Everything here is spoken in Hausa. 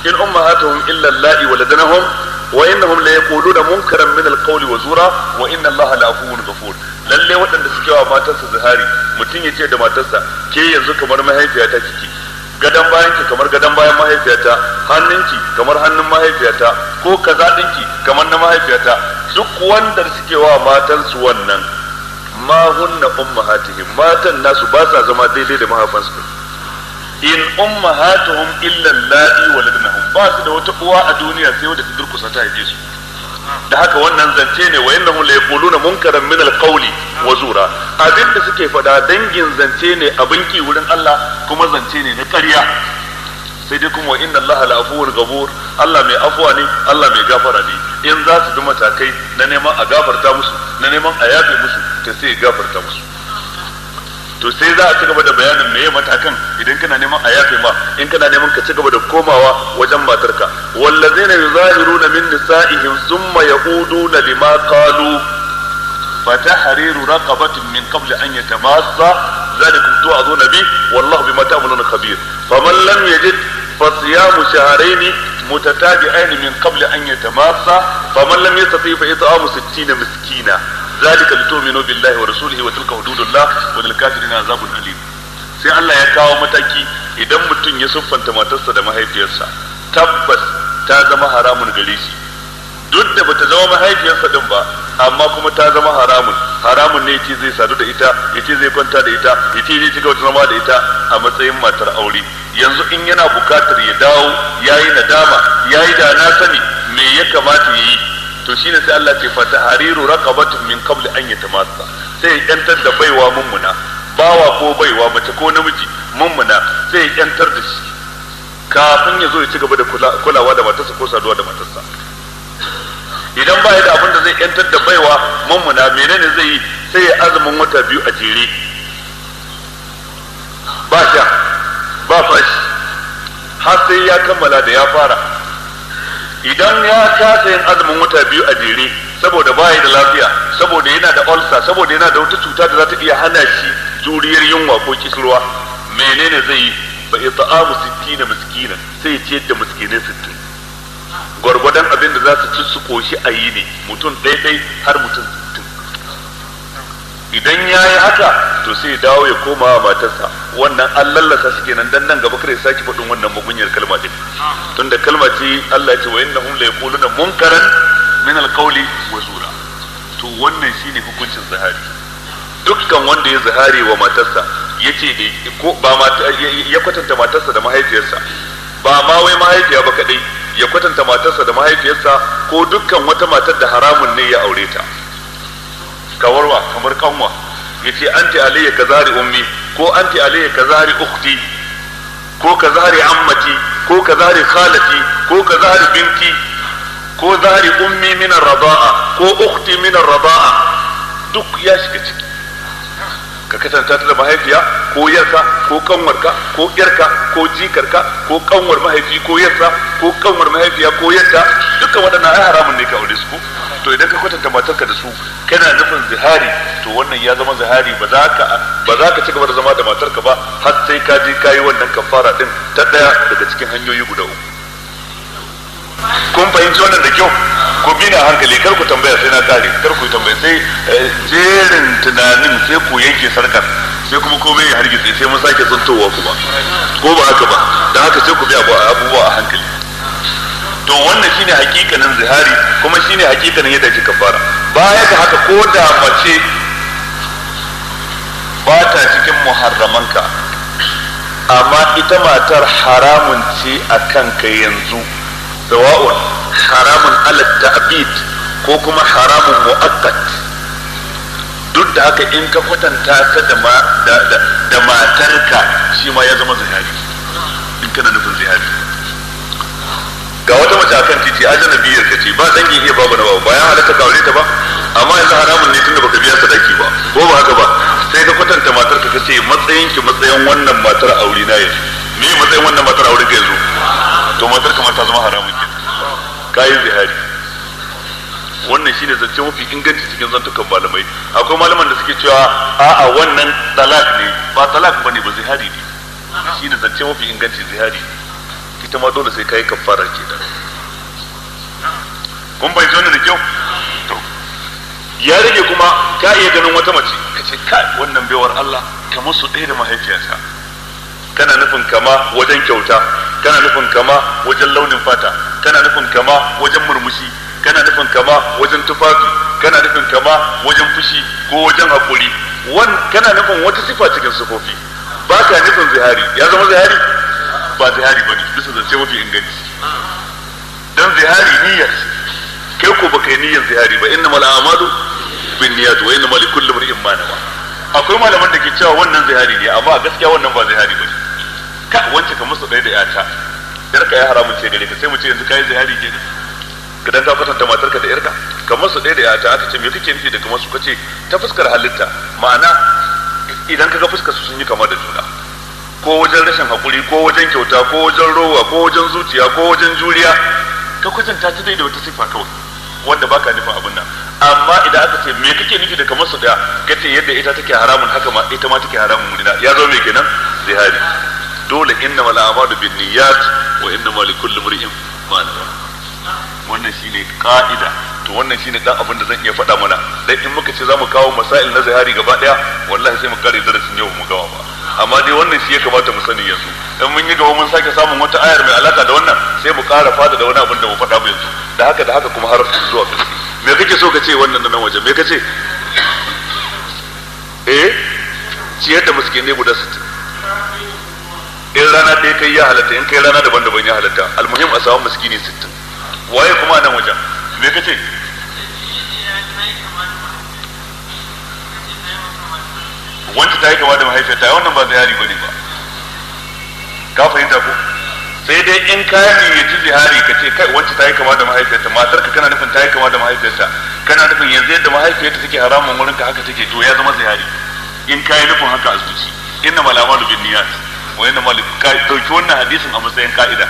In ummahatuhum illa allai waladanahum wa innahum la yaquluna munkaran min alqawli wa zura wa inna Allaha la afuwun ghafur. Lalle waɗanda suke wa matarsa zihari, mutum ya ce da matarsa, "Ke yanzu kamar mahaifiyata kike, gadon bayan ki kamar gadon bayan mahaifiyata, hannunki kamar hannun mahaifiyata, ko kaza ɗinki kamar na mahaifiyata." Duk wanda suke wa matansu wannan, ma hunna ummahatihim, matan nasu ba sa zama daidai da mahaifansu. In ummahatuhum illa allai waladnahum, ba su da wata uwa a duniya sai wadda ta durkusa ta haife su. Da haka wannan zance ne, wa innahum la yaquluna munkaran min alqawli wa zura. Abin da suke faɗa dangin zance ne abin ki wurin Allah, kuma zance ne na ƙarya. Sai dai kuma wa inna Allah la afuwur ghafur, Allah mai afuwa ne, Allah mai gafara ne. In za su bi matakai na neman a gafarta musu, na neman a yafe musu, to sai ya gafarta musu. To sai za a ci gaba da bayanin meye matakan idan kana neman a yafe ma, in kana neman ka ci gaba da komawa wajen matarka. Wallazina yuzahiruna min nisaihim thumma yauduna lima qalu fatahriru raqabatin min qabli an yatamassa dhalikum tu'aduna bi wallahu bima ta'maluna khabir. Faman lam yajid fasiyamu shahrayn mutatabi'ain min qabli an yatamassa, faman lam yastati fa it'amu 60 miskina, ذلك لتؤمنوا بالله ورسوله وتلك حدود الله وللكافرين عذاب أليم. Sai Allah ya kawo mataki idan mutum ya siffanta matarsa da mahaifiyarsa, tabbas ta zama haramun gare shi, duk da bata zama mahaifiyarsa din ba, amma kuma ta zama haramun. Haramun ne yace zai sadu da ita, yace zai kwanta da ita, yace zai ci gaba da zama da ita a matsayin matar aure. Yanzu in yana bukatar ya dawo, yayi nadama, yayi da na sani, me ya kamata yayi? To shine sai Allah ce fa tahriru raqabatin min qabli an yatamassa, sai ya yantar da baiwa mummuna, bawa ko baiwa, mace ko namiji mummuna, sai ya yantar da shi kafin ya zo ya ci gaba da kulawa da matarsa ko saduwa da matarsa. Idan ba ya da abin da zai yantar da baiwa mummuna, menene zai yi? Sai ya azumin wata 2 a jere, ba sha ba fashi, har sai ya kammala da ya fara. Idan ya kasa yin azumin wata 2 a jere saboda baya da lafiya, saboda yana da ulcer, saboda yana da wata cuta da za ta iya hana shi juriyar yunwa ko kishirwa, menene zai yi? Fa it'amu 60 miskina, sai ya ciyar da miskinai 60, gwargwadon abin da za su ci su koshi a yi ne, mutum ɗai har mutum 60. Idan ya yi haka, to sai ya dawo ya koma wa matarsa. Wannan an lallasa shi kenan, dan nan gaba kare sake faɗin wannan mugunyar kalma din, tunda kalma ce Allah ya ce wa innahum la yaquluna munkaran min alqawli wa zura. To wannan shine hukuncin zihari. Dukkan wanda ya zihari wa matarsa, yace da ko ba mata, ya kwatanta matarsa da mahaifiyarsa, ba ma wai mahaifiya ba kadai, ya kwatanta matarsa da mahaifiyarsa ko dukkan wata matar da haramun ne ya aure ta, kawarwa kamar kanwa, yace anti alayya kazahri ummi, ko anti alayya kazahri ukhti, ko kazahri ammati, ko kazahri khalati, ko kazahri binti, ko zahri ummi min ar-rida'a, ko ukhti min ar-rida'a, duk ya shiga ciki. Ka kasanta ta da mahaifiya ko yarka ko kanwarka ko yarka ko jikarka ko kanwar mahaifi ko yarsa ko kanwar mahaifiya ko yarta, dukkan waɗannan ai haramun ne ka aure su ko. To idan ka kwatanta matarka da su kana nufin zihari, to wannan ya zama zihari. Ba za ka ci gaba da zama da matarka ba har sai ka je ka yi wannan kafara din ta ɗaya daga cikin hanyoyi guda uku. Kun fahimci wannan da kyau? Ku bi na hankali, kar ku tambaya sai na kare. Kar ku tambaya sai jerin tunanin, sai ku yanke sarkar, sai kuma komai ya hargitse, sai mun sake tsintowa kuma, ko ba haka ba? Dan haka sai ku bi abubuwa a hankali. To wannan shine hakikanin zihari, kuma shine hakikanin yadda ake kafara. Baya ga haka, ko da mace ba ta cikin muharramanka, amma ita matar haramun ce a kanka yanzu, sawa'un haramun ala ta'bid ko kuma haramun mu'akkad, duk da haka in ka kwatanta ta da matarka, shi ma ya zama zihari in kana nufin zihari. Ga wata mace akan titi, ajanabiyar ka ce, ba dangin iya babu na babu, ba ya halatta ka aure ta ba, amma yanzu haramun ne tunda baka biya sadaki ba, ko ba haka ba? Sai ka kwatanta matar ka, kace matsayin ki matsayin wannan matar aure na yanzu. Me matsayin wannan matar aure ka yanzu? To matar ka ma ta zama haramun ki, kayi zihari. Wannan shine zance mafi inganci cikin zantukan malamai. Akwai malaman da suke cewa a'a, wannan talak ne. Ba talak bane ba, zihari ne. Shine zance mafi inganci, zihari. Ita ma dole sai kai kafara kenan. Kun bai zo da kyau? To ya rage kuma ka iya ganin wata mace ka ce kai, wannan baiwar Allah kamar su ɗaya da mahaifiyarta. Kana nufin kama wajen kyauta, kana nufin kama wajen launin fata, kana nufin kama wajen murmushi, kana nufin kama wajen tufafi, kana nufin kama wajen fushi ko wajen haƙuri, kana nufin wata sifa cikin sifofi, ba ka nufin zihari. Ya zama zihari? Ba zihari ba ne bisa zance mafi inganci. Dan zihari niyyar kai ko baka yi niyyar zihari ba. Innamal a'malu binniyat wa innamal likulli imrin ma nawa. Akwai malaman da ke cewa wannan zihari ne, amma a gaskiya wannan ba zihari ba ne. Ka wance ka musu ɗaya da yata, yarka ya haramun ce gare ka, sai mu ce yanzu kai zihari kenan gidan ka kwatanta matarka da yarka. Kamar su ɗaya da yata, aka ce me kake nufi da kamar su? Kace ta fuskar halitta, ma'ana idan kaga fuskar su sun yi kama da juna, ko wajen rashin hakuri, ko wajen kyauta, ko wajen rowa, ko wajen zuciya, ko wajen juriya, ka kwatanta ta dai da wata sifa kawai wanda baka nufin abin nan. Amma idan aka ce me kake nufi da kamar su daya, kace yadda ita take haramun haka ma ita ma take haramun murina, ya zo me kenan? Zihari. Dole innamal a'malu binniyat wa innamal likulli imrin ma nawa. Wannan shine ka'ida. To wannan shine dan abin da zan iya faɗa mana. Dan in muka ce zamu kawo masail na zihari gaba daya, wallahi sai mu kare darasin yau mu gama ba. Amma dai wannan shi ya kamata mu sani yanzu. In mun yi gaba mun sake samun wata ayar mai alaka da wannan, sai mu ƙara fada da wani abin da mu faɗa mu yanzu, da haka da haka kuma har zuwa ƙarshe. Me kake so ka ce wannan nan waje? Me kace? Eh, ciyar da miskinai guda 60. In rana ɗaya kai ya halatta, in kai rana daban-daban ya halatta. Almuhim a samu miskini 60. Waye kuma a nan wajen? Me kace? Wanda ta yi kama da mahaifiyarta, wannan ba zihari bane ba. Ka fahimta ko? Sai dai in ka niyyaci zihari, ka ce kai, wacce ta yi kama da mahaifiyarta, matar ka, kana nufin ta yi kama da mahaifiyarta, kana nufin yanzu yadda mahaifiyarta take haramun wurin ka haka take, to ya zama zihari in ka yi nufin haka a zuci. Inna mal a'malu bin niyyat wa inna mal, ka dauki wannan hadisin a matsayin ka'ida.